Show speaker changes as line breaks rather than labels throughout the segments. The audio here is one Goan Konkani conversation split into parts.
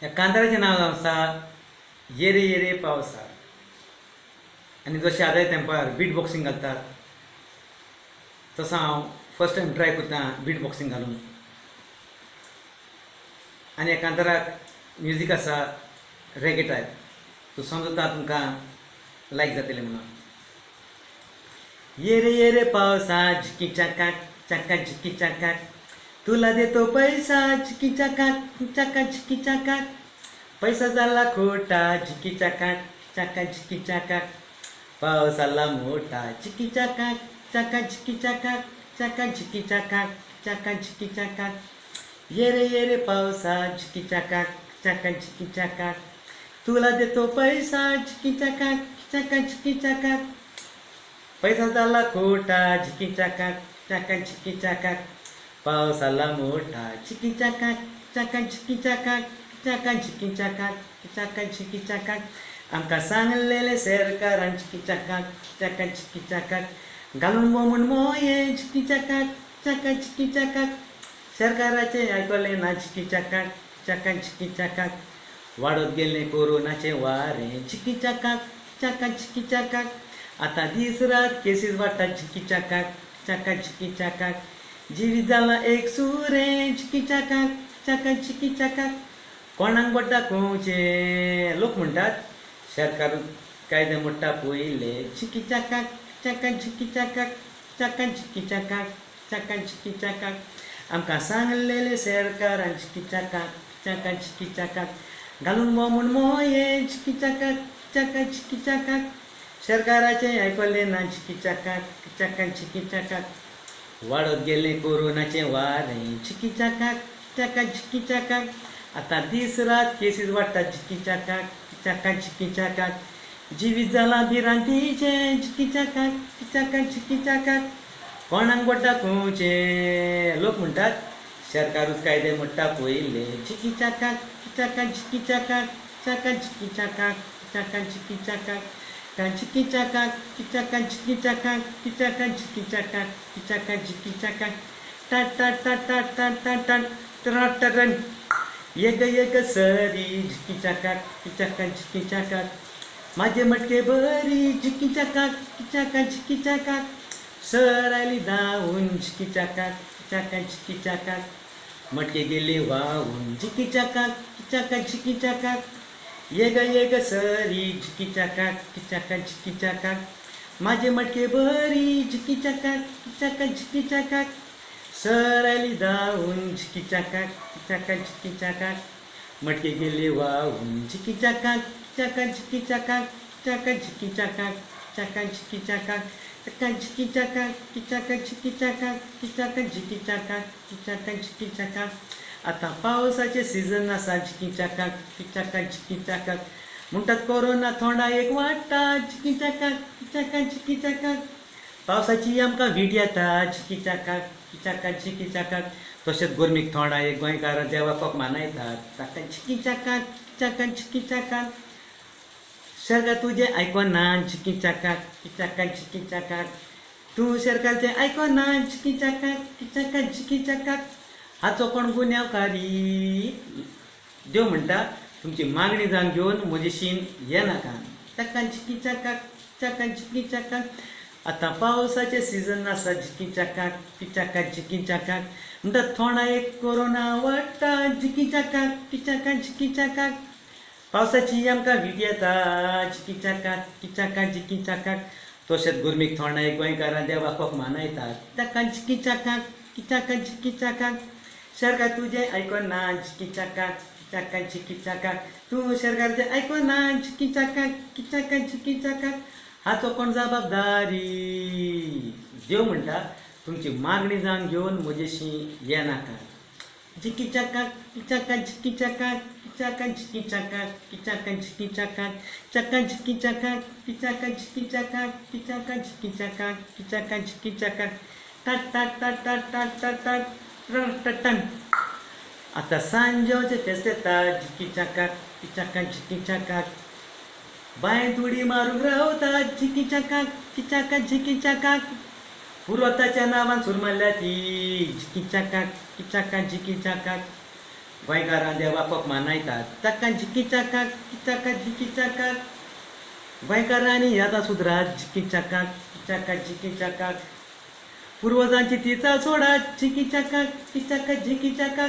ह्या कांताराचें नांव जावन आसा येरे येरे पावसा. आनी जशें आतां तेंपार बीट बॉक्सिंग घालतात तसो हांव फर्स्ट टायम ट्राय करता बीट बॉक्सिंग घालून. आनी ह्या कांताराक म्युजीक आसा रेगे टायप. सो समजता तुमकां लायक जातलें म्हणून. येरे येरे पावसा झिकी चाकाक चाका झिकी चाकाक, तुला देतो पैसा झिकी चाकाक चाका झिकी चाकाक, पैसा जाला खोटा झिकी चाकाक चाका झिकी चाकाक, पावस आला मोठा झिकी चाकाक चाका झिकी चाकाक चाका झिकी चाकाक चाका झिकी चाकाक, येरे येरे पावसा झिकी चाकाक चाका झिकी चाकाक, तुला देतो पैसा झिकी चाकाक चाका झिकी चाकाक, पैसा जाला खोटा झिकी चाकाक चाका झिकी चाकाक, पावस आला मोठा झिकी चाकाक चाका झिकी चाकाक चाका झिकी चाकाक चाका झिकी चाकाक, आमकां सांगलेलें सरकारान झिकी चाकाक चाका झिकी चाकाक, घालून म्हूण मोये झिकी चाकाक चाका झिकी चाकाक, सरकाराचें आयकलें ना झिकी चाकाक चाका झिकी चाकाक, वाडत गेलें कोरोनाचें वारें झिकी चाकाक चाका झिकी चाकाक, आतां दीस रात केसीस वाडटा झिकी चाकाक चाका झिकी चाकाक, जिवीत जालां एक सुरें झिकी चाकाक चाका झिकी चाकाक, कोणाक बोट दाखोवचें लोक म्हणटात सरकार कायदे मोडटा पयले झिकी चाकाक चाका झिकी चाकाक चाका झिकी चाकाक चाका झिकी चाकाक, आमकां सांगलेलें सरकारान झिकी चाकाक चाका झिकी चाकाक, घालून म्हूण मोये झिकी चाकाक चाका झिकी चाकाक, सरकाराचें आयकलें ना झिकी चाकाक चाका झिकी चाकाक, वाडत गेलें कोरोनाचें वारें झिकी चाकाक चाका झिकी चाकाक, आतां दीस रात केसीस वाडटा झिकी चाकाक चाका झिकी चाकाक, जिवीत जालां भिरांतीचें झिकी चाकाक चाका झिकी चाकाक, कोणाक बोट दाखोवचें लोक म्हणटात सरकारूच कायदे मोडटा पयले झिकी चाकाक चाका झिकी चाकाक चाका झिकी चाकाक चाका झिकी चाकाक झिकी चाकाक चाका झिकी चाकाक चाका झिकी चाकाक चाका झिकी चाकाक, टा टा टा टा टा टा टा टा टा, येग येग सरी झिकी चाकाक चाका झिकी चाकाक, माझे मटके बरी झिकी चाकाक चाका झिकी चाकाक, सर आयली धांवून झिकी चाकाक चाका झिकी चाकाक, मटके गेले वाहून झिकी चाकाक चाका झिकी चाकाक, येग येग सरी झिकी चाकाक चाका झिकी चाकाक, माझे मटके बरी झिकी चाकाक चाका झिकी चाकाक, सर आयली धांवून झिकी चाकाक चाका झिकी चाकाक, मटके गेले वाहून झिकी चाकाक चाका झिकी चाकाक चाका झिकी चाकाक चाका झिकी चाकाक चाका झिकी चाकाक चाका झिकी चाकाक चाका झिकी चाकाक चाका झिकी चाकाक. आतां पावसाचें सिजन आसा झिकी चाकाक चाका झिकी चाकाक, म्हणटात कोरोना थोंडा एक वाडटा झिकी चाकाक चाका झिकी चाकाक, पावसाची आमकां वीट येता झिकी चाकाक चाका झिकी चाकाक, तशेंच गोरमीक थोंडा एक गोंयकार देवाक मानयतात ताका झिकी चाकाक चाका झिकी चाकाक, सरकार तुजें आयकना झिकी चाकाक चाका झिकी चाकाक, तूं सरकारचें आयकना झिकी चाकाक चाका झिकी चाकाक, हाचो कोण गुन्यांवकारी देव म्हणटा तुमची मागणी जावन घेवन म्हजेशीन येनाका चाका झिकी चाकाक चाका झिकी चाकाक. आतां पावसाचें सिजन आसा झिकी चाकाक चाका झिकी चाकाक, म्हणटा थोंडा एक कोरोना वाडटा झिकी चाकाक चाका झिकी चाकाक, पावसाची आमकां वीट येता झिकी चाकाक चाका झिकी चाकाक, तशेंच गोरमीक थोंडा एक गोंयकारां देवाक मानयतात ताका झिकी चाकाक चाका झिकी चाकाक, सरकार तुजें आयकना झिकी चाकाक चाका झिकी चाकाक, तूं सरकारचें आयकना झिकी चाकाक चाका झिकी चाकाक, हाचो कोण जबाबदारी देव म्हणटा तुमची मागणी जावन घेवन म्हजेशी येनाका झिकी चाकाक चाका झिकी चाकाक चाका झिकी चाकाक चाका झिकी चाकाक चाका झिकी चाकाक चाका झिकी चाकाक चाका झिकी चाकाक चाका झिकी चाकाक, टा टा टा टा टा टा टा टा टा. आतां सांजोचें फेस्त येता झिकी चाकाक चाका झिकी चाकाक, बांयत उडी मारूंक रावता झिकी चाकाक चाका झिकी चाकाक, पुर्वताच्या नांवान सुरमल्या ती झिकी चाकाक चाका झिकी चाकाक, गोंयकारां देवाक मानायतात चाका झिकी चाका चाका झिकी चाका गोंयकारांनी आतां सुदरात झिकी चाका चाका झिकी चाका पुर्वजांची ती चाल सोडात झिकी चाका चाका झिकी चाका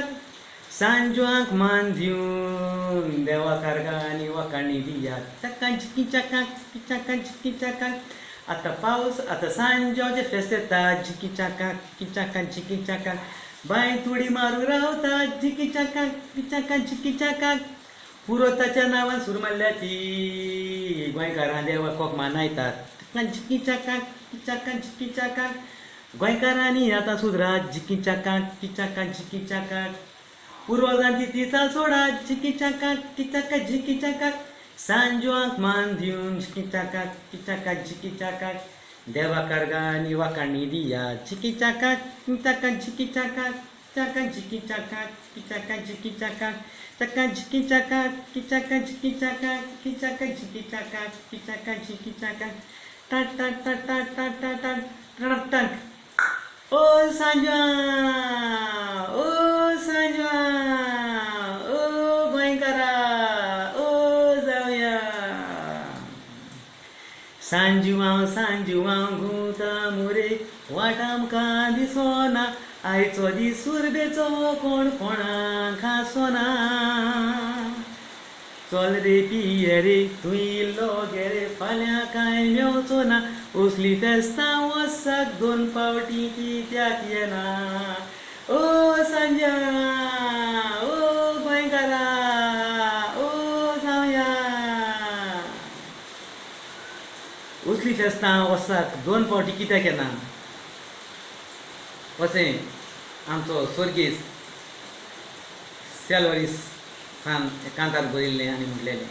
सांजवांक मान दिवन देवा कारगां आनी वाखाणी दियात चाका झिकी चाका चाका झिकी चाका आतां पावस आतां सांजवाचें फेस्त येता झिकी चाका चाका झिकी चाका बांय उडी मारून रावता झिकी चाका चाका झिकी चाका पुरोताच्या नांवान सूर मारल्या ती गोंयकारां देवाक मानायतात झिकी चाका चाका झिकी चाका गोंयकारांनी आतां सुदरात झिकी चाका चाका झिकी चाका पुर्वजांची ती चाल सोडात झिकी चाका चाका झिकी चाका सांजवांक मान दिवन झिकी चाका चाका झिकी चाका देवा कारगां आनी वाखाणी दियात झिकी चाका चाका झिकी चाका चाका झिकी चाका चाका झिकी चाका चाका झिकी चाका चाका झिकी चाका चाका झिकी चाका चाका झिकी चाका टा टा टा टा टा टा टा टा. ओ सांजवा ओ सांजवा ओ गोंयकारा ओ जावया सांजुआंव सांजुआंव घुंवता मुरे वाट आमकां दिसोना आयचो दीस सुरबेचो कोण कोणाक हांसोना चल रे पिये रे तूं इल्लो गे रे फाल्यां कांय मेवचो ना असली फेस्तां वर्साक दोन फावटी कित्याक येना ओ सांजा ओ गोंयकारा ओ जावया. असली फेस्तां वर्साक दोन फावटी कित्याक येना अशें आमचो स्वर्गीस सेल्वरीस सान कांतार बरयल्लें आनी म्हटलेलें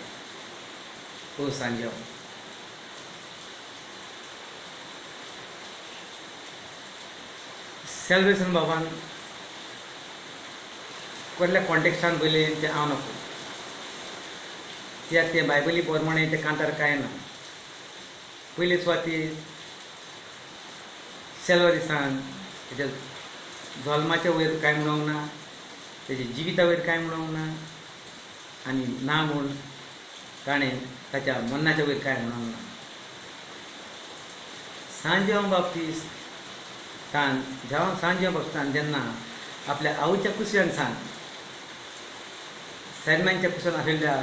ओ सांज्यांव. सेल्वेसन बाबान कसल्या कॉन्टेक्स्टान बरयलें तें हांव नको कित्याक तें बायबली प्रमाणें तें कांतार कांय ना. पयले सुवातेर सेल्वरिसान तेच्या जल्माच्या वयर कांय म्हणूंक ना, तेच्या जिविता वयर कांय म्हणूंक ना आनी ना म्हूण ताणें ताच्या मरणाच्या वयर कांय म्हणूंक ना. सांज्यांव बाप्तीस्तान सांज्यांव बाप्तीस्तान जेन्ना आपल्या आवयच्या कुसयान सान सैन्यांच्या कुसान आशिल्ल्या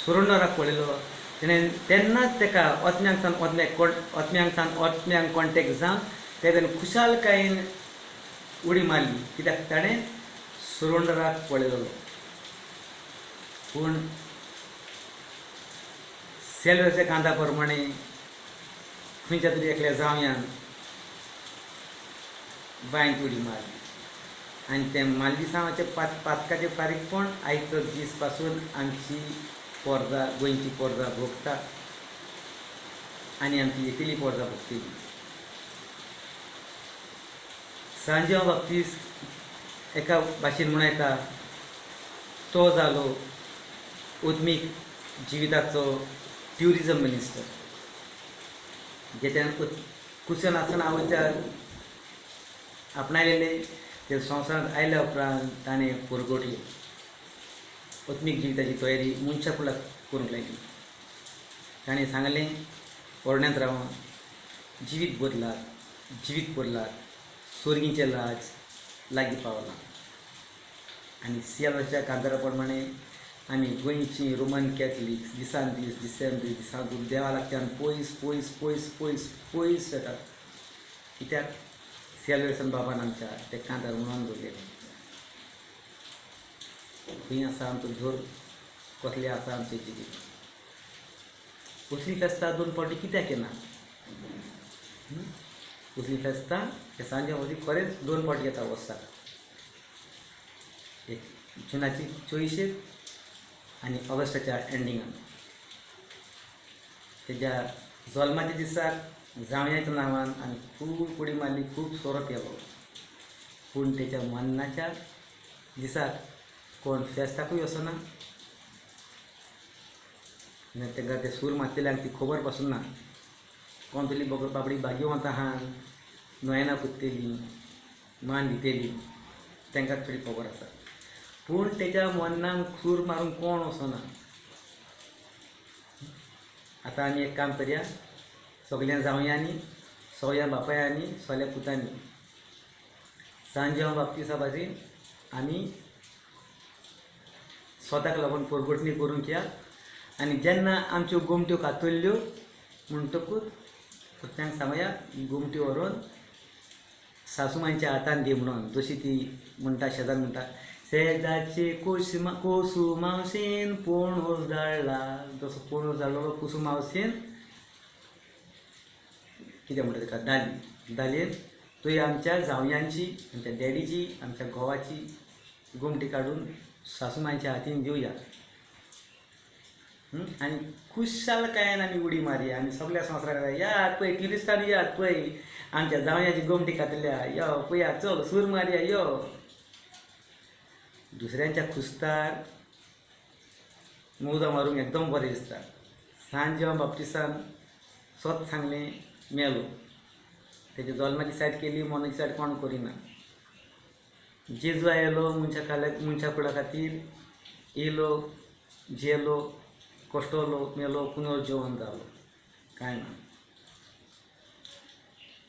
सुरंडराक पळयलो तेणें तेन्नाच ताका ओतम्यांक सान ओतम्याक ओतम्यांक सान ओतम्यांक कॉन्टेक्ट जावन तेणें खुशालकायेन उडी मारली कित्याक ताणें सुरंडराक पळयलो. पूण सेल्वेच्या कांदा प्रमाणे खंयच्या तरी एकल्या जावयान बांयत उडी मारली आनी तें माल्दिसांवाचें पातकाचें फारीकपण आयचो दीस पासून आमची पोरजा गोंयची पोरजा भोगता आनी आमची येतली पोरजा भोगतली. सांज्यांव बाप्तीस्त एका भाशेन म्हणूं येता तो जालो उद्मीक जिविताचो ट्युरिजम मिनिस्टर जेच्यान कुशन आसतना आवयच्या आपणायलेले ते संवसारांत आयल्या उपरांत ताणें पुरगोटली आत्मीक जिविताची तयारी मनशा कुळाक करूंक लायली. ताणें सांगलें पोरण्यांत रावन जिवीत बदलात जिवीत बदलात सोर्गींचें लाज लागीं पावलां. आनी सियाच्या कांतारा प्रमाणे आमी गोंयची रोमन कॅथलिक्स दिसान दीस दिसान दीस दिसान दीस देवा लागच्यान पयस पयस पयस पयस पयस येतात कित्याक सेल्वेसन बाबान आमच्या ते कांतार म्हणून दवरलेले. खंय आसा आमचो धोर कसलें आसा आमचें जिवीत. असलीं फेस्तां दोन फावटी कित्याक येना? असलीं फेस्तां हे सांजे मदीं खरेंच दोन फावटी येता वर्साक, एक जुनाची 24 आनी ऑगस्टाच्या एंडिंगान. तेज्या जल्माच्या दिसाक जावयाच्या नांवान आनी खूब उडी मारली, खूब सोरो केलो, पूण तेच्या मरणाच्या दिसाक कोण फेस्ताकूय वचना, तांकां ते सूर मारतल्यांक ती खबर पासून ना. कोण तरी बाबडी भाग्यवंत आहा, नोयना पुत्तेली मान दितेली, तांकां थोडी खबर आसा. पूण तेच्या मनाक सूर मारून कोण वचना. आतां आमी एक काम करया, सगळ्या जावयांनी, सगळ्या बापायांनी, सगळ्या पुतांनी सांजेव बाप्तिसा भाशेन आमी स्वताक लागून परगटणी करूंक या. आनी जेन्ना आमच्यो गोमट्यो कातरल्यो म्हणटकूच भुरग्यांक सांगया ही गोमटी व्हरून सासूमांयच्या हातान दी म्हणून, जशी ती म्हणटा शेजान म्हणटा शेजाची कोसू मावशेन पोणोस धाडला, जसो पोणोस धाडलो कुसू मावशेन कितें म्हणटा ताका दाली दालयेन थंय आमच्या जावयांची, आमच्या डॅडीची, आमच्या घोवाची गोमटी काडून सासूमांयच्या हातीन दिवया. आनी खुशालकायेन आमी उडी मारया आनी सगल्या संवसाराक यात पळय ट्युरिस्टांनी यात पळय आमच्या जावयांची गोमटी कातल्या, यो पळया चल सूर मारया यो. दुसऱ्यांच्या खुस्तार मौजां मारूंक एकदम बरें दिसता. सांजेव बाप्तिसान स्वत सांगलें मेलो, तेजे जल्माची सायड केली, मनाची सायड कोण करिना. जेजू आयलो मनशा कुडा खातीर, येयलो, जियेलो, कश्टलो, मेलो, पुनर्जिवन जालो, कांय ना.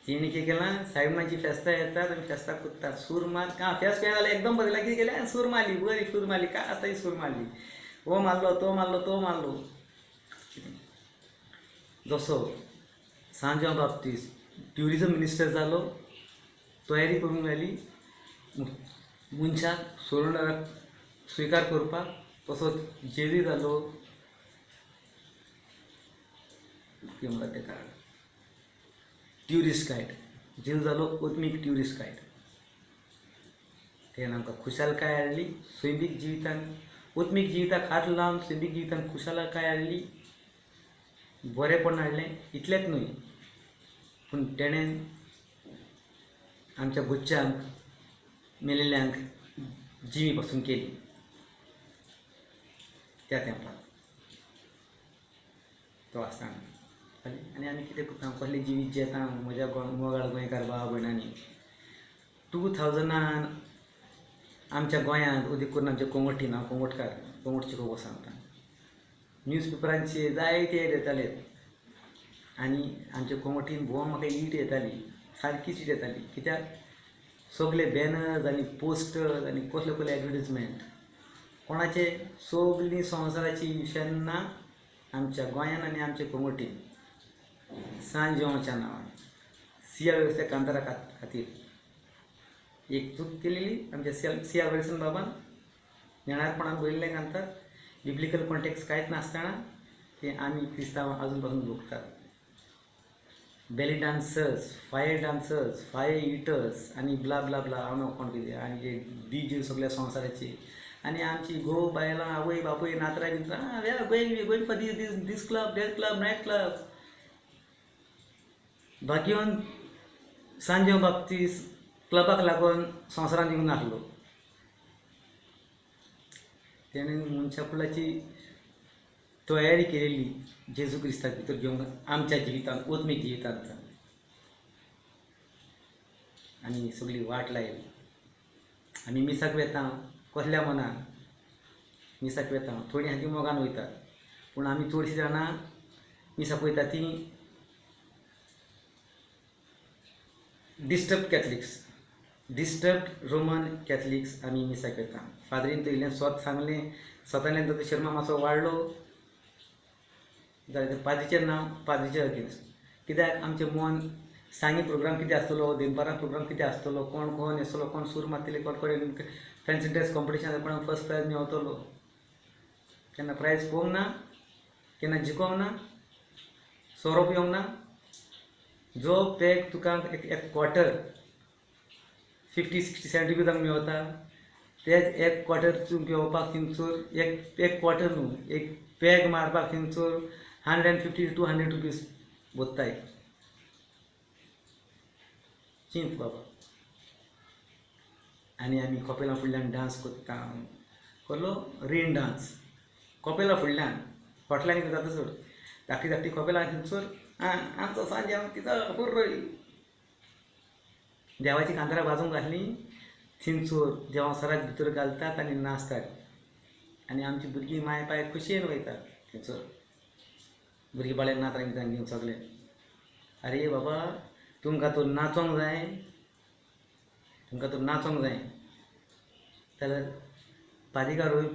तेणी कितें केलां, सायबाची फेस्तां येतात आनी फेस्तां करतात, सूर मार का फेस्त केलें जाल्यार एकदम बरें कितें केलें, सूर मारली, बरी सूर मारली, काय आसता ही सूर मारली, हो मारलो, तो मारलो, तो मारलो. जसो सांजेव बाप्तीस ट्युरिजम मिनिस्टर जालो, तयारी करूंक लागली मनशाक सोडून स्विकार करपाक, तसोच जेजू जालो कितें म्हणटा तेका ट्युरिस्ट गायड, जेजू जालो आत्मीक ट्युरिस्ट गायड. तेणें आमकां खुशालकाय हाडली सैमीक जिवितान, आत्मीक जिविताक हात लावन सैमीक जिवितान खुशालकाय हाडली, बरेंपण हाडलें. इतलेंच न्हय पूण तेणें आमच्या गुच्चांक मेलेल्यांक जिवी पासून केली त्या तेंपार तो आसतना. आनी आमी कितें करता, कसलें जिवीत जियेता म्हज्या मोगाळ गोंयकार भाव भयणांनी. 2000 आमच्या गोंयांत अदीक करून आमच्या कोंगटीन, हांव कोंगटकार, कोंगटची खबर सांगता, न्यूज पेपरांचे जायते एड येताले आनी आमच्या कोंगटीन भोव म्हाका ईट येताली, सारकीच ईट येताली. कित्याक सगळे बॅनर्स आनी पोस्टर्स आनी कसले कसले एडवर्टीजमेंट कोणाचे, सगळीं संवसाराची शेन्नां आमच्या गोंयान आनी आमच्या कोंगटीन सांजेवाच्या नांवान सिया वेवस्था कांतारा खातीर एक चूक केलेली आमच्या सिया विल्सन बाबान, नेणारपणान बरयल्लें कांतार, बिब्लिकल कॉन्टेक्स्ट कांयच नासतना तें आमी क्रिस्तांव आजून पासून भोगतात. Belly dancers, fire dancers, fire eaters आनी ब्ला ब्ला ब्ला हांव कोण कितें आनी डी जे सगळ्या संवसाराची आनी आमची घोव बायलां आवय बापूय नातरां बितरां we are going, we going for this this this club, that club, night club. भाग्यवन सांजेव बाप्तीस क्लबाक लागून संवसारांत येवंक नासलो, तेणें मनशा कुळाची तयारी केलेली जेजू क्रिस्ताक भितर घेवंक आमच्या जिवितांत, आत्मीक जिवितांत, आनी सगळी वाट लायली. आमी मिसाक वेता कसल्या मनान मिसाक वेता, थोडीं आहा तीं मोगान वयतात, पूण आमी चडशीं जाणां मिसाक वयता तीं disturb Catholics, disturb Roman Catholics आमी मिसाक वयता. फादरीन तर इल्लें स्वत सांगलें, स्वताल्यान तर शर्मा मातसो वाडलो जाल्यार पाद्रीचें नांव पाद्रीचें अगेन्स्ट. कित्याक आमचें मन सांगी प्रोग्राम कितें आसतलो, दनपारां प्रोग्राम कितें आसतलो, कोण कोण आसतलो, कोण सूर मारतले, कोण कोण फॅन्सी ड्रेस कॉम्पिटिशन, कोणाक फर्स्ट प्रायज मेवतलो. केन्ना प्रायज पळोवंक ना, केन्ना जिखोंक ना, सोरो पिवंक ना. जो पॅक तुका एक क्वॉर्टर 50, 60, 70 रुपीजांक मेवता, तेच एक क्वॉर्टर तूं पिवपाक थिंगसर एक क्वॉर्टर न्हू, एक पॅग मारपाक थिंगसर 150 to 200 rupees भरताय. चिंत बाबा. आनी आमी कपेला फुडल्यान डांस करता, कसलो रेन डांस, कपेला फुडल्यान फाटल्यान कितें जाता सोड, धाकटी धाकटी कपेलां थिंगसर आमचो सांजेव तिचो पुर्रय देवाची कांतारां वाजोवंक घातलीं. थिंचोर देवासराक भितर घालतात आनी नाचतात आनी आमची भुरगीं माय पाय खुशयेन वयतात थंयसर भुरगीं बाळ्याक नातरां बितरां घेवन सगळे. आरे बाबा तुमकां तर नाचोंक जाय, तुमकां तर नाचोंक जाय जाल्यार पादिकारूय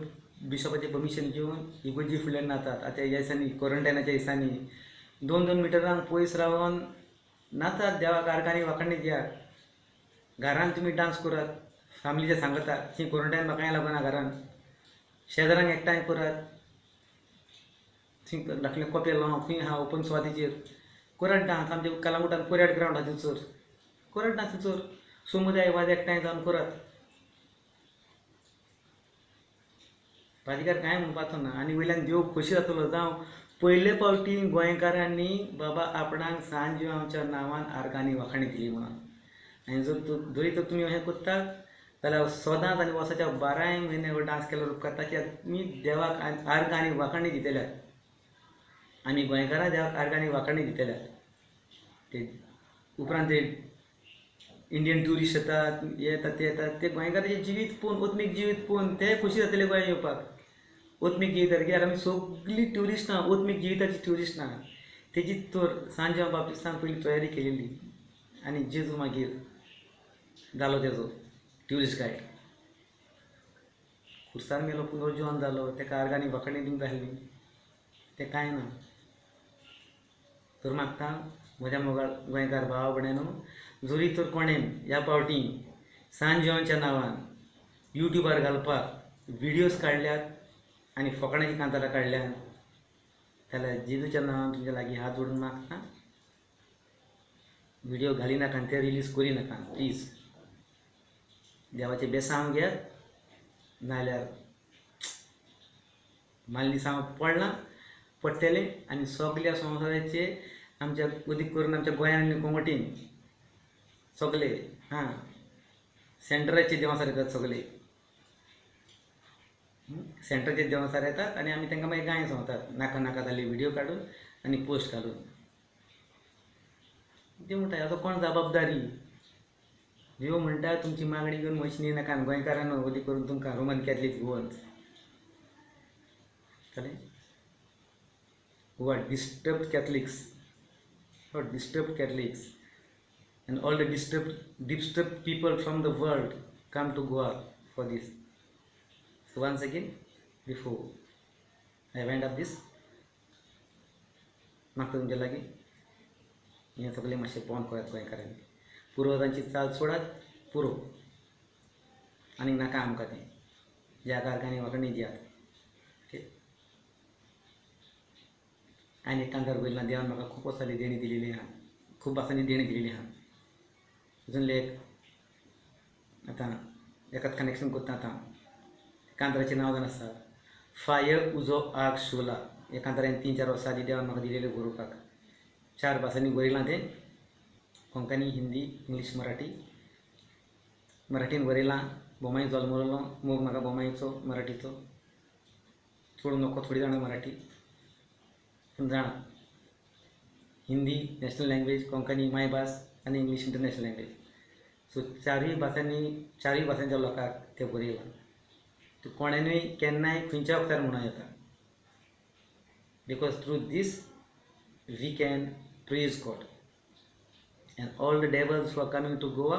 बिशॉपाचें परमिशन घेवन इगोर्जी फुडल्यान नाचतात. आतां ह्या दिसांनी क्वॉरंटायनाच्या दिसांनी 2-2 मिटरांक पयस रावन नाचात, देवाक आर्गांनी वाखाणी दियात. घरान तुमी डांस करात, फॅमिलीच्या सांगता थंय क्वॉरंटायन म्हाका कांय लागना, घरान शेजाऱ्यांक एकठांय करात, थंय धाकलें कोपेल लावन खंय आहा ओपन सुवातेचेर करात डांस. आमच्या कलांगुटान परेड ग्रावंड आहा थंयसर करात डांस, थंयसर समुदाय वाद एकठांय जावन करात. पादिकार कांय म्हणपाचो ना आनी वयल्यान देव खोशी जातलो. जावं पयले फावटी गोंयकारांनी बाबा आपणाक सांत जुवांवच्या नांवान आर्गांनी वाखाणी दिली म्हणून. आनी जर जरी तर तुमी अशें करतात जाल्यार सदांच आनी वर्साच्या 12 म्हयने हो डांस केल्यार उपकारता कित्याक तुमी देवाक आर्गां आनी वाखाणी दितल्यात. आमी गोंयकारां देवाक आर्गां आनी वाखाणी दितल्यात. ते उपरांत ते इंडियन ट्युरिस्ट येतात, येतात ते येतात, ते गोंयकाराचें जिवीत पळोवन, ओत्मीक जिवीत पळोवन ते खोशी जातले गोंया येवपाक. ओत्मीक जिवीत कित्याक आमी सगळीं ट्युरिस्ट ना, ओत्मीक जिविताची ट्युरिस्ट ना. तेजी तर सांत जुवांव बाप्तिस्तान पयली तयारी केलेली आनी जेजू मागीर जालो तेजो ट्युरिस्ट गायड. खुर्सार मेलो, पुनर्जिवन जालो, तेका आर्गांनी वाखाणी दिवंक जाय आसली, तें कांय ना. तर मागता म्हज्या मोगाळ गोंयकार भावा भयणांनो, जरी तर कोणेन ह्या फावटी सांत जुवांवच्या नांवान युट्यूबार घालपाक विडियोज काडल्यात आनी फकाणाची कांतारां काडल्यात जाल्यार जेजूच्या नांवान तुमच्या लागीं हात जोडून मागता, विडियो घाली नाका आनी ते रिलीज करी नाका प्लीज. देवाचें बेसांव घेयात, नाजाल्यार माल्ली साव पडलां पडटलें आनी सगल्या संवसाराचे आमच्या अदीक करून आमच्या गोंयान आनी कोंगटीन सगले हां सेंटराचे देवासार येतात, सगले सेंटराचे देवासार येतात आनी आमी तांकां मागीर गाय सांगतात नाका नाका जाल्ले विडियो काडून आनी पोस्ट घालून. ते म्हणटा हाचो कोण जबाबदारी? देव म्हणटा तुमची मागणी घेवन म्हशी नाका गोंयकारांनो, अदीक करून तुमकां रोमन कॅथलीक गोवन्स कळ्ळें, who are disturbed Catholics, who are disturbed Catholics and all the disturbed people from the world come to Goa for this. So once again, before I wind up this, मागता तुमच्या लागीं हें सगळें मातशें बंद करात गोंयकारांनी, पुर्वजांची चाल सोडात पुरो, आनी नाका आमकां तें, ज्या कारखान्याक वांकणी दियात. ओके, आनी एक कांतार बरयलां, देवान म्हाका खूब वर्सांनी देणी दिलेली आहा, खूब भासांनी देणी दिलेली आहा. अजून लेख आतां एकाच कनेक्शन करता. आतां कांताराचें नांव जावन आसा फायर उजो आग शोला. हे कांतारान 3-4 वर्सां आदीं देवान म्हाका दिलेलें बरोवपाक. 4 भासांनी बरयलां तें, कोंकणी, हिंदी, इंग्लीश, मराठी. मराठीन बरयलां, बोमाय जल्मलो मोग म्हाका बोमायचो मराठीचो, चड नको थोडी जाणां मराठी पूण जाणा. हिंदी नॅशनल लँग्वेज, कोंकणी मायभास आनी इंग्लीश इंटरनॅशनल लँग्वेज. सो चारूय भासांनी, चारूय भासांच्या लोकांक तें बरयलां. तें कोणेनूय केन्नाय खंयच्या वखदार म्हणूं येता, because through this we can praise God and all the devils who are coming to Goa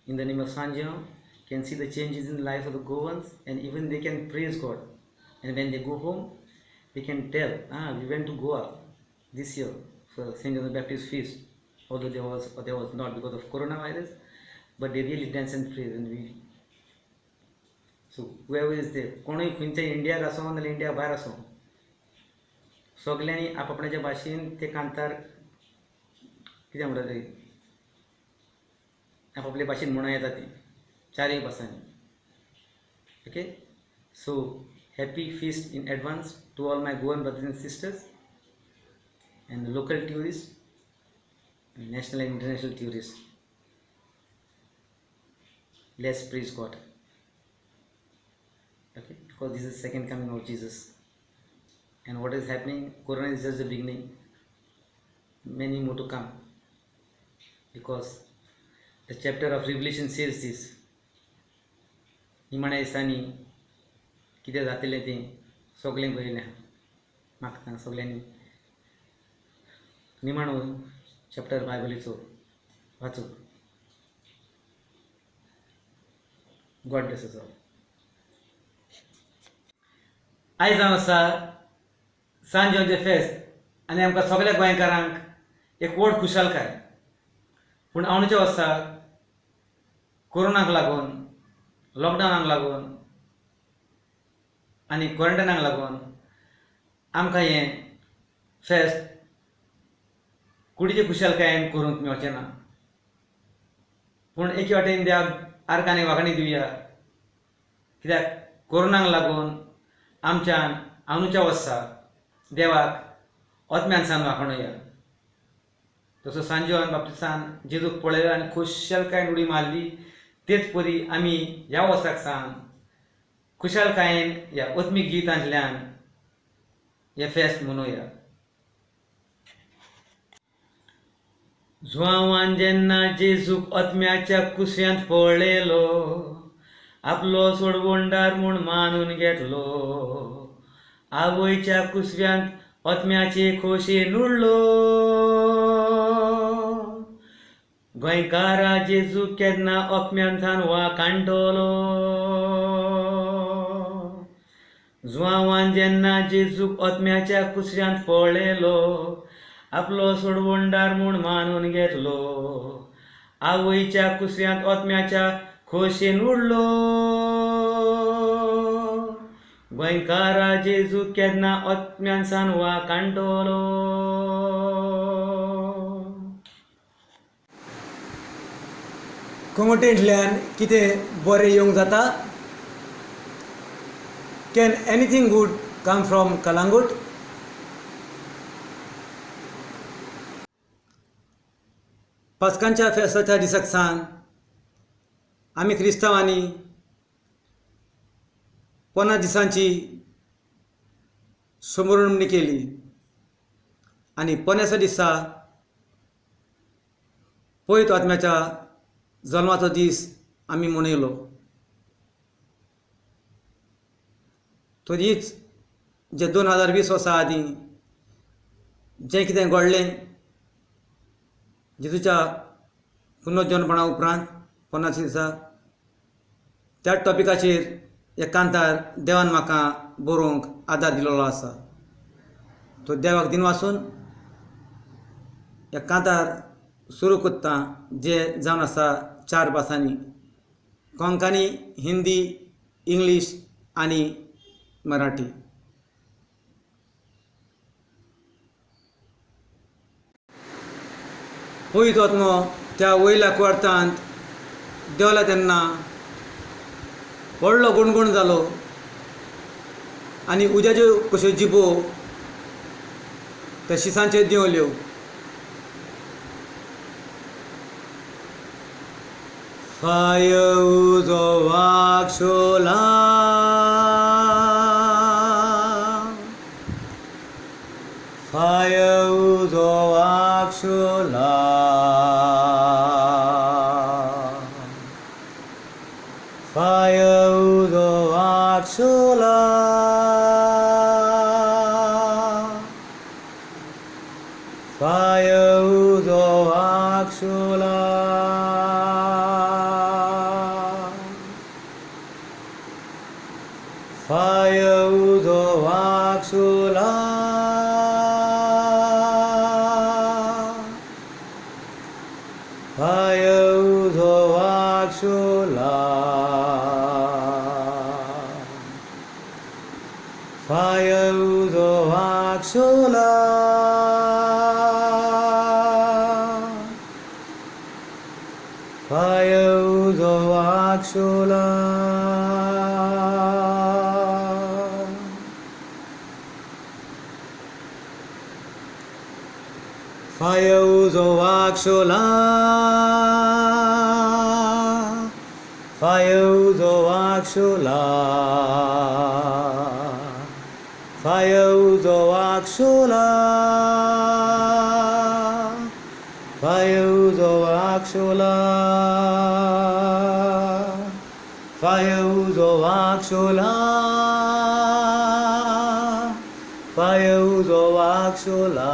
in the name of Sant Juan can see the changes in life of the Goans, and even they can praise God. And when they go home, they can tell, we went to Goa this year for St. John the Baptist feast, although there was not because of coronavirus, but they really dance and praise. And we, so whoever is there, कोणूय खंयच्या इंडियाक आसूं नाजाल्यार इंडिया भायर आसूं, सगल्यांनी आपआपणाच्या भाशेन ते कांतार कितें म्हणटा ते आपापले भाशेन म्हणूं येता ती चारूय भासांनी. Okay, so happy feast in advance to all my Goan brothers and sisters and local tourist, national and international tourist. Let's praise God. Okay, because this is second coming of Jesus, and what is happening, Corona is just the beginning, many more to come, because The chapter of Revelation says this. निमाण्या दिसांनी कितें जातलें तें सगळें बरयलें. मागता सगळ्यांनी निमाणो चॅप्टर बायबलीचो वाचूंक. God bless us all. आयज जावन आसा सांत जेवणचें फेस्त आनी आमकां सगळ्या गोंयकारांक एक व्हड खुशालकाय. पूण आवणच्या वर्सा कोरोनाक लागून, लॉकडावनाक लागून आनी क्वॉरंटायनाक लागून आमकां हें फेस्त कुडीचे खुशालकायेन करूंक मेळचें ना. पूण एके वाटेन देवाक आर्गां आनी वागणी दिवया, कित्याक कोरोनाक लागून आमच्यान अंदूच्या वर्सा देवाक ओतम्यानसान वाखणुया. तसो सांजोन बाप्तिसान जेजूक पळयलो आनी खुशालकायेन उडी मारली, तेच परी आमी ह्या वर्साक सावन खुशालकायेन ह्या ओत्मीक जिवितांतल्यान हें फेस्त मनोवया. जुआंवान जेन्ना जेजूक ओतम्याच्या कुसव्यांत पळयलो, आपलो सोडवणदार म्हूण मानून घेतलो. आवयच्या कुसव्यांत ओतम्याचे खोशयेन उडलो. गोंयकारा जेजू केन्ना ओतम्यांतल्यान वाकाणटलो. जुआंवान जेन्ना जेजूक ओतम्याच्या कुसव्यांत पळयलो, आपलो सोडवणदार म्हूण मानून घेतलो. आवयच्या कुसव्यांत ओतम्याच्या खोशयेन उडलो. गोंयकारा जेजू केन्ना ओतम्यानसान वाकाणटलो.
कोंगटेंतल्यान कितें बरें येवंक जाता? Can anything good come from Calangute? पास्कांच्या फेस्ताच्या दिसाक सावन आमी क्रिस्तांवांनी 50 दिसांची समरणणी केली आनी 50 दिसा पवित्र आत्म्याच्या जल्माचो दीस आमी मनयलो. तरीच जे 2020 वर्सां आदीं जें कितें घडलें जेजूच्या पुनर्जन्मपणा उपरांत 50 दिसा, त्या टॉपिकाचेर एक कांतार देवान म्हाका बरोवंक आदार दिलेलो आसा. तो देवाक दिनवासून एक कांतार सुरू करता, जे जावन आसा 4 भासांनी, कोंकणी, हिंदी, इंग्लीश आनी मराठी. पवित्र आत्मो त्या वयल्या क्वार्तांत देंवला तेन्ना व्हडलो गुणगुण जालो आनी उज्याच्यो कश्यो जिबो त्या शिसांचेर देंवल्यो. फाय उजो वागशोला, फाय उजो वागशोला, फाय उजो वागशोला, फाय उजो वागशोला, फाय उजो वागशोला, फाय उजो वागशोला, फाय उजो वागशोला, फाय उजो वागशोला, फाय उजो वागशोला, फाय उजो वागशोला, फाय उजो वागशोला, फाय उजो वागशोला. वागशोला, फाय उजो वागशोला, फाय उजो वागशोला,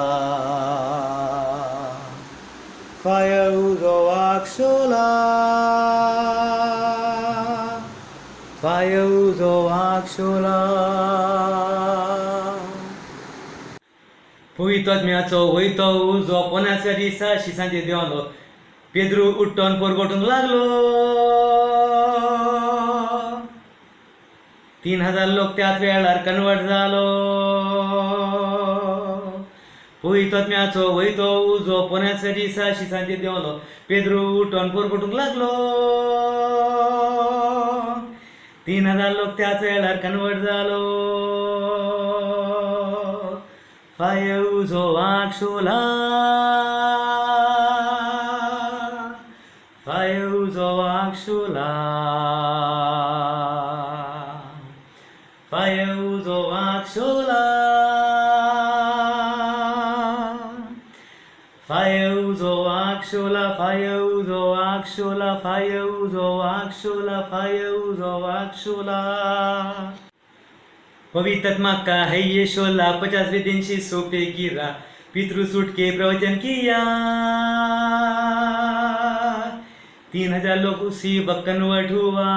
फाय उजो वागशोला, फाय उजो वागशोला.
पवित्र आत्म्याचो वयतो उजो पोन्याच्या दिसा शिसांचेर देंवलो. पेद्रू उठ्ठोन परगटूंक लागलो. 3000 लोक त्याच वेळार कन्वर्ट जालो. पवित्र आत्म्याचो वयतो उजो पोन्याच्या दिसा शिसांचेर देंवलो. पेद्रू उठोन परगटूंक लागलो. 3000 लोक त्याच वेळार कन्वर्ट जालो. फाय उजो वागशोला, फाय उजो वागशोला, फाय उजो वागशोला, फाय उजो वागशोला, फाय उजो वागशोला, फाय उजो वागशोला, फाय उजो वागशोला. पवित्र आत्मा का है ये शोला, 50वें दिन शिष्यों पे गिरा. पितृ उठ के प्रवचन किया. 3000 लोग उसी वक्त कन्वर्ट हुआ.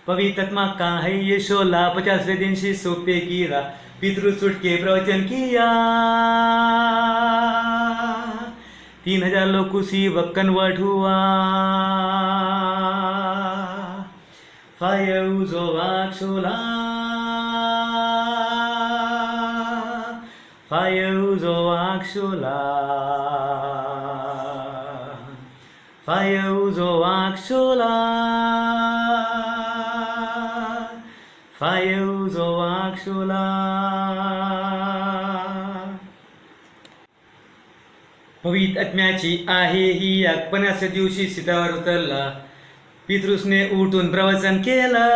पवित्र आत्मा का है ये शोला, 50वें दिन शिष्यों पे गिरा. पितृ उठ के प्रवचन किया. 3000 लोग उसी वक्त कन्वर्ट हुआ. फाय उजो वागशोला, फाय उजो वागशोला, फाय उजो वागशोला, फाय उजो वागशोला. पवित्र आत्म्याची आहे ही आग, पन्नासव्या दिवशी सीतावर उतरला. पितृसने उठून प्रवचन केलं.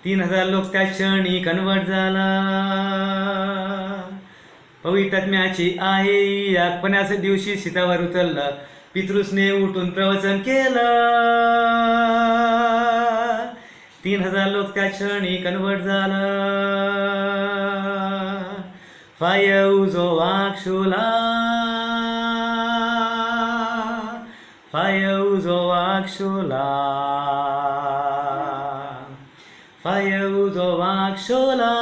3000 लोक त्या क्षणी कन्वर्ट झाला. पवित्र आत्म्याची आहे ही आग, पन्नासव्या दिवशी सीतावर उतरला. पितृसने उठून प्रवचन केलं. 3000 लोक त्या क्षणी कन्वर्ट झाला. फाय उजो वागशोला, फाय उजो वागशोला, फाय उजो वागशोला,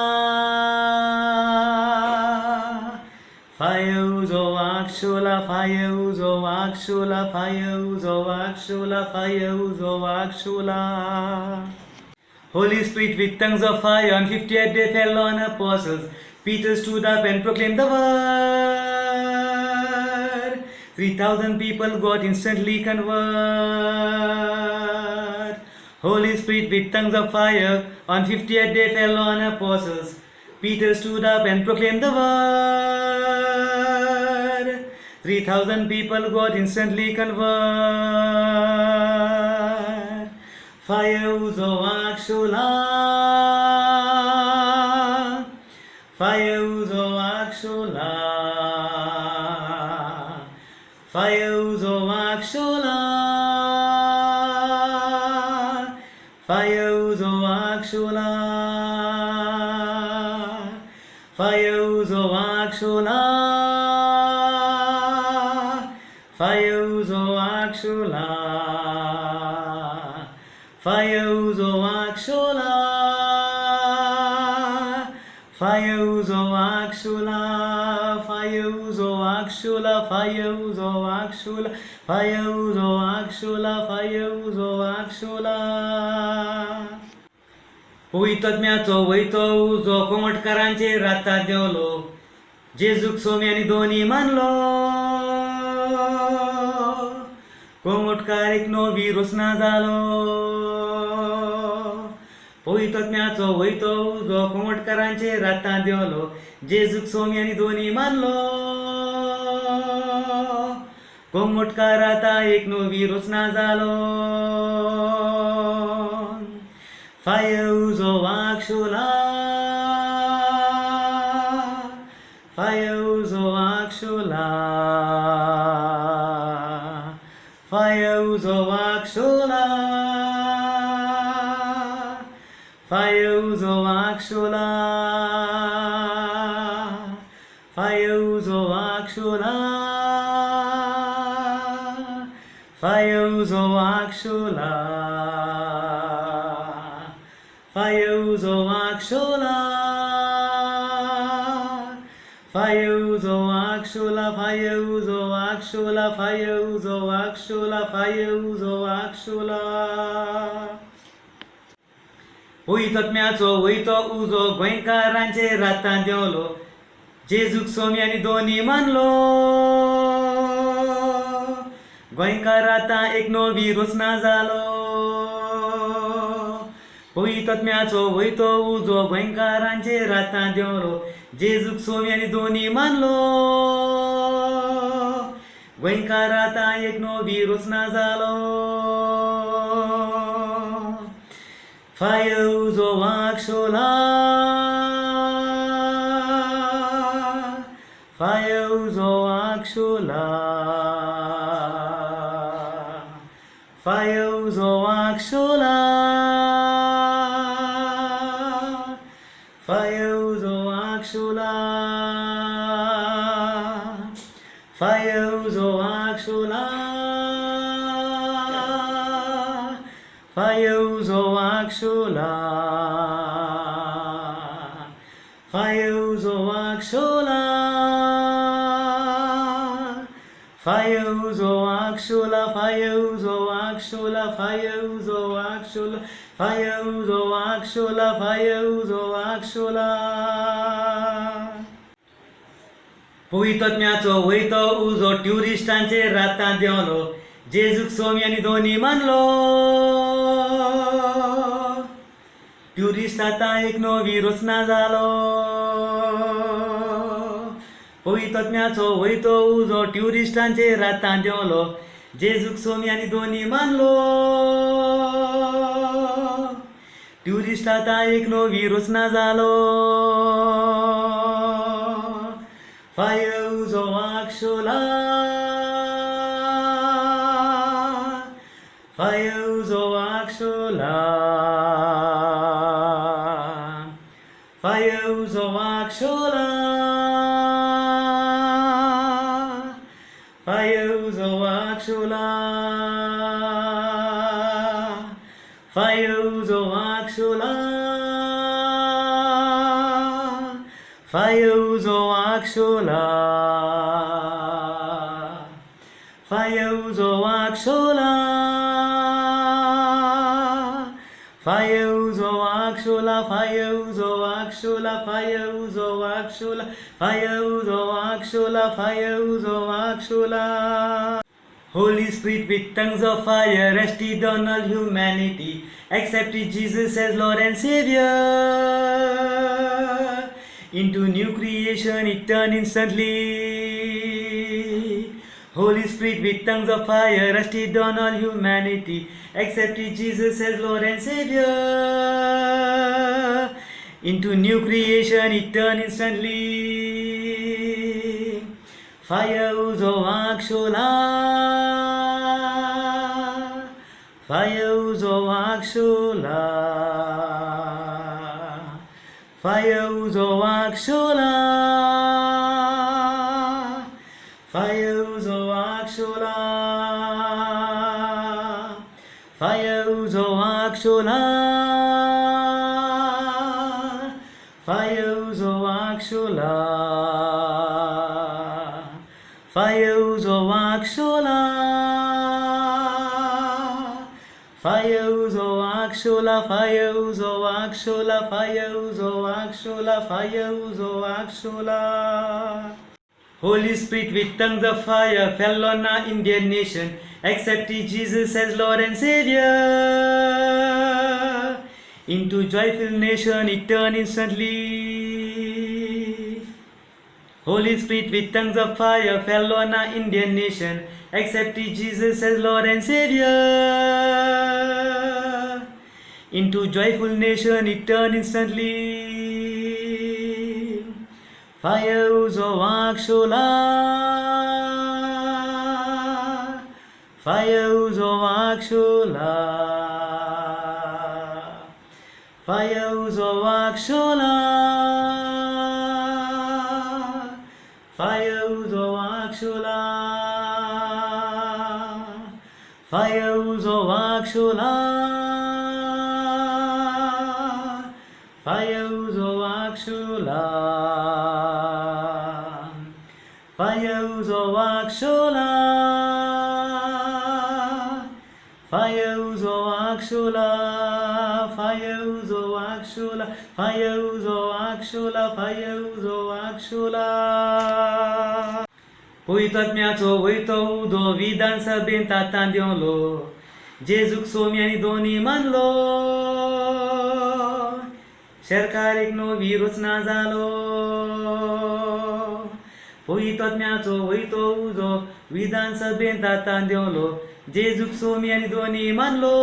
फाय उजो वागशोला, फाय उजो वागशोला, फाय उजो वागशोला, फाय उजो वागशोला. Holy Spirit with tongues of fire on 50th day fell on apostles. Peter stood up and proclaimed the word. 3,000 people got instantly convert. Holy Spirit with tongues of fire on 50th day fell on apostles. Peter stood up and proclaimed the word. 3,000 people got instantly convert. Fire उजो वागशोला, फाय उजो वागशोला, फाय उजो वागशोला, फाय उजो वागशोला, फाय उजो वागशोला, फाय उजो वागशोला, फाय उजो वागशोला, फाय उजो वागशोला, फाय उजो वागशोला, फाय उजो वागशोला, फाय उजो वागशोला, फाय उजो वागशोला. पवित्र आत्म्याचो वयतो उजो कोमटकारांचेर राता देंवलो. जेजूक सोमी आनी दोनी मानलो. कोमटकार एक नवी रोसना जालो. पवित्र आत्म्याचो वयतो उजो कोमटकारांचेर राता देंवलो. जेजूक सोमी आनी दोनी मानलो. कोमटकार आतां एक नवी रोसना जालो. फाय उजो वागशोला, फाय उजो वागशोला, उजो वागशोला, फाय उजो वागशोला, फाय उजो वागशोला, फाय उजो वागशोला, फाय उजो वागशोला, फाय उजो वागशोला, फाय उजो वागशोला, फाय उजो वागशोला. वयतोत्म्याचो वयतो उजो गोंयकारांचेर रातां देंवलो, जेजूक सोमी आनी दोनी मानलो. गोंयकार आतां एक नवी रचना जालो. पवित्रत्म्याचो वयतो उजो गोंयकारांचेर रातां देंवलो, जेजूक सोमी आनी दोनी मानलो. गोंयकार आतां एक नवी रचना जालो. फाय उजो वागशोला, फाय उजो वागशोला, फाय उजो वागशोला, फाय उजो वागशोला, फाय उजो वागशोला, फाय उजो वागशोला, फाय उजो वागशोला, फाय उजो वागशोला, फाय उजो वागशोला, फाय उजो वागशोला, फाय उजो वागशोला, फाय उजो वागशोला. पवित्रत्म्याचो वयतो उजो ट्युरिस्टांचेर रातां देंवलो, जेजूक सोमी आनी दोनी मानलो. ट्युरिस्ट आतां एक नवी रचना जालो. पवित्रत्म्याचो वयतो उजो ट्युरिस्टांचेर रातां देंवलो, जेजूक सोमी आनी दोनी मानलो. ट्युरिस्ट आतां एक नवी रचना जालो. फाय उजो वागशोला, फाय उजो वागशोला, फाय उजो वागशोला, फाय उजो वागशोला, फाय उजो वागशोला, फाय उजो वागशोला, फाय उजो वागशोला, फाय उजो वागशोला, फाय उजो वागशोला, फाय उजो वागशोला, फाय उजो वागशोला, फाय उजो वागशोला. Holy Spirit with tongues of fire rested on all humanity, accepted Jesus as Lord and Savior. Into new creation it turned instantly. Holy Spirit with tongues of fire rested on all humanity, accepted Jesus as Lord and Savior. Into new creation it turned instantly. Fire uzo vakshola, fire uzo vakshola, fire uzo vakshola, fire uzo vakshola, fire uzo vakshola, fire uzo vakshola, fire uzo vakshola, fire uzo vakshola, fire uzo vakshola, fire uzo vakshola, fire uzo vakshola. Holy Spirit with tongues of fire fell on our Indian nation, accepted Jesus as Lord and Savior. Into joyful nation it turned instantly. Holy Spirit with tongues of fire fell on our Indian nation, accepted Jesus as Lord and Savior. Into joyful nation it turned instantly. Fire uzo vakshola, fire uzo vakshola, five उजो वागशोला, फाय उजो वागशोला, फाय उजो वागशोला, फाय उजो वागशोला, फाय उजो वागशोला, फाय उजो वागशोला, फाय उजो वागशोला, फाय उजो वागशोला, फाय उजो वागशोला. पवित्र वयतो उदो विधानसभेंत आतां देंवलो, जेजूक सोमी आनी दोनी मानलो, सरकार एक नवी रचना जालो. पवित्र वयतो उजो विधानसभेंत आतां देंवलो, जेजूक सोमी आनी दोनी मानलो,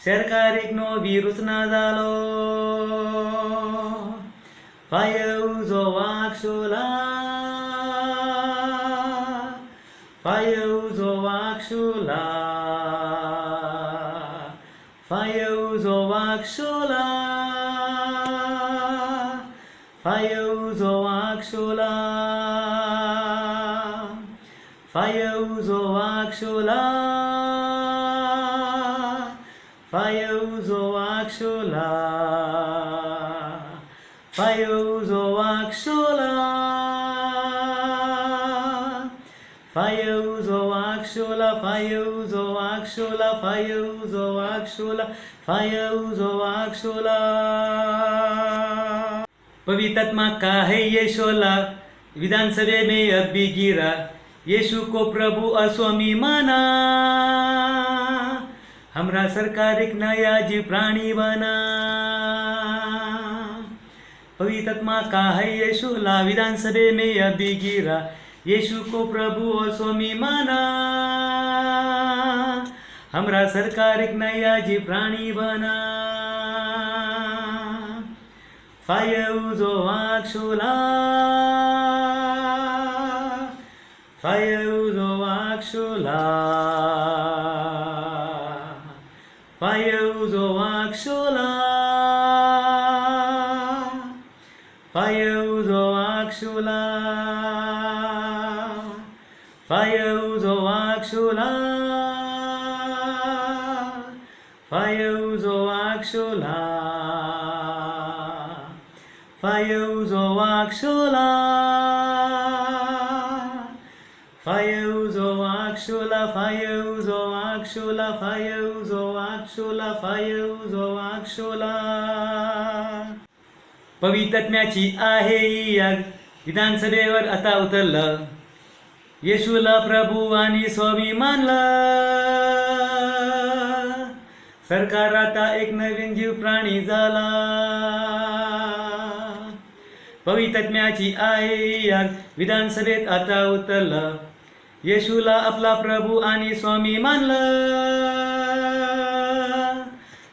सरकार एक नवी रचना जालो. फाय उजो वागशोला, फाय उजो वागशोला, फाय उजो वागशोला, फाय उजो वागशोला, फाय उजो वागशोला, फाय उजो वागशोला, फाय उजो वागशोला, फाय उजो वागशोला, फाय उजो वागशोला, फाय उजो वागशोला, फाय उजो वागशोला. पवित्र का है ये शोला, विधानसभा में अब भी गिरा, यीशु को प्रभु और स्वामी माना, हमरा सरकार एक नया जीव प्राणी बना. पवित्र आत्मा का है ये शोला, विधानसभा में अभी गिरा, यीशु को प्रभु और स्वामी माना, हमरा सरकार एक नया जीव प्राणी बना. फाय उजो वागशोला, फाय उजो वागशोला, फाय उजो वागशोला, फाय उजो वागशोला, फाय उजो वागशोला, फाय उजो वागशोला, फाय उजो वागशोला, फाय उजो वागशोला, फाय उजो वागशोला, फाय उजो वागशोला, फाय उजो वागशोला. पवित्र आत्म्याची आहे ही आग, विधानसभेवर आता उतरलं, येशूला प्रभू आणि स्वामी मानलं, सरकार आता एक नवीन जीव प्राणी झाला. पवित्र आत्म्याची आहे ही आग, विधानसभेत आता उतरलं, येशूला आपला प्रभू आणि स्वामी मानलं,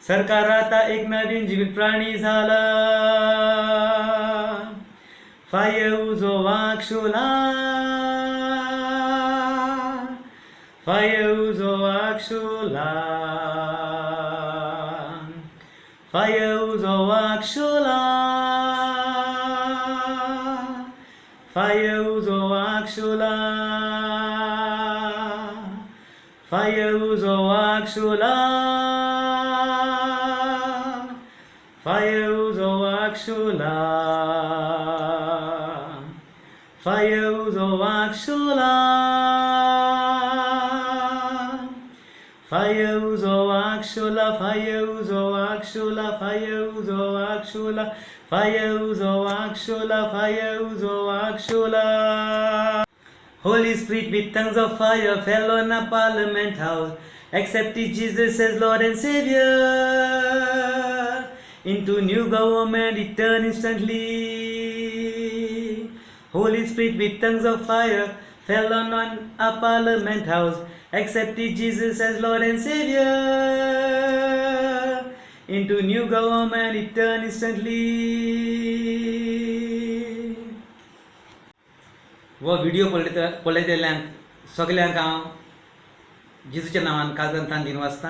सरकार आता एक नवीन जीवित प्राणी झाला. फाय उजो वागशोला, फाय उजो वागशोला, फाय उजो वागशोला, फाय उजो वागशोला, फाय उजो वागशोला, फाय उजो वागशोला, फाय उजो वागशोला, फाय उजो वागशोला, फाय उजो वागशोला, फाय उजो वागशोला, फाय उजो वागशोला, फाय उजो वागशोला. Holy Spirit with tongues of fire fell on a parliament house, accepted Jesus as Lord and Savior. Into new government it turned instantly. Holy Spirit with tongues of fire fell on a parliament house, accepted Jesus as Lord and Savior. Into new government it turned instantly. वो व्हिडिओ पळयतल्यांक सगल्यांक हांव जेजूच्या नांवान काळजांतल्यान दिनवासता.